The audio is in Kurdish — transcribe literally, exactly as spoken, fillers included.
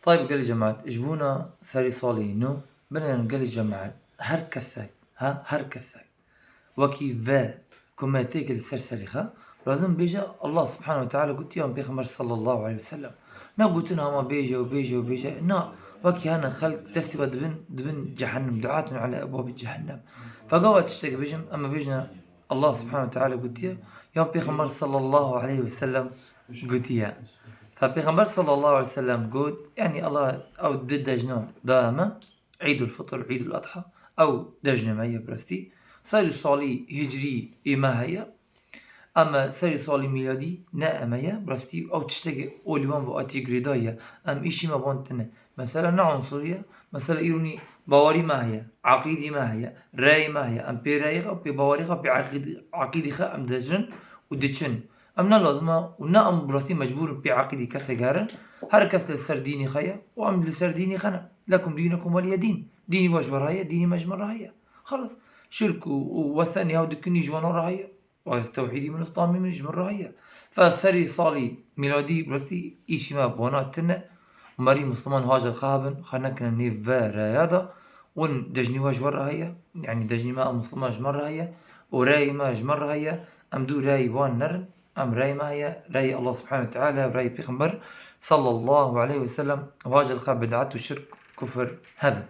Tayb gelî cemaet, ji bona serî salî nû, binêrin gelî cemaet, her kesek, ha, her kesek, wekî ve kometêkê li ser serî xe, lazim bêje, Allah subhanehu ve teala gotiye, an Pêxember sallallahu aleyhi ve sellem. Ne gotin hema bêje û bêje û bêje. Na, wekî hene xelk destê ve dibin, dibin cehennem, duatun ala ebwabi cehennem. Fe gava tiştekî bêjim, em ê bêjine, Allah subhanehu ve teala gotiye, ya Pêxember sallallahu aleyhi ve sellem gotiye. Fe Pêxember sallallahu aleyhi ve sellem got, yani Allah ew di dejna da me, Îdul Fitr, Îdul Adha, ew dejnê me ye bi rastî. Serî salî hicrî ê me heye. Em serî salî mîladî ne em heye. Bi rastî ew tiştekê olî wan ve atiye girêdayî ye. Em îşî me van tine. Mesela ne unsur ye. Mesela îronî bawerî me heye, eqîdî me heye, reyê me heye. Em pê reyê xwe, pê bawerî xwe, pê eqîdî, eqîdî xwe em dicin û diçin. Em ne lazim e û ne em bi rastî mecbûr in pê eqîdî kesek herin. Her kes li ser dînî xwe ye û em li ser dînî xe ne. Lekum dînukum weliye dîn. Dînî we ji we re heye, dînî me ji min re heye. Xelas. Şirk û, û wesenî hev dikinî ji wan re heye. Û ez tewhîdî min û Îslamî min ji min re heye. Fe serî salî mîladî bi rastî îşî me bona tine. Û merî Misliman hacel xwe hebin, xwe nekine nêv ve reya de. Û cejnî we ji we re heye. Yani cejnî me a Misliman ji me re heye. Û reyê me ji me re heye. Em dû reyê wan nerin. Em reyê me heye. Reyê Allah subhanehu ve teala, reyê Pêxember sallallahu aleyhi ve sellem. Hacel xwe bid'et û şirk, kufir hebin.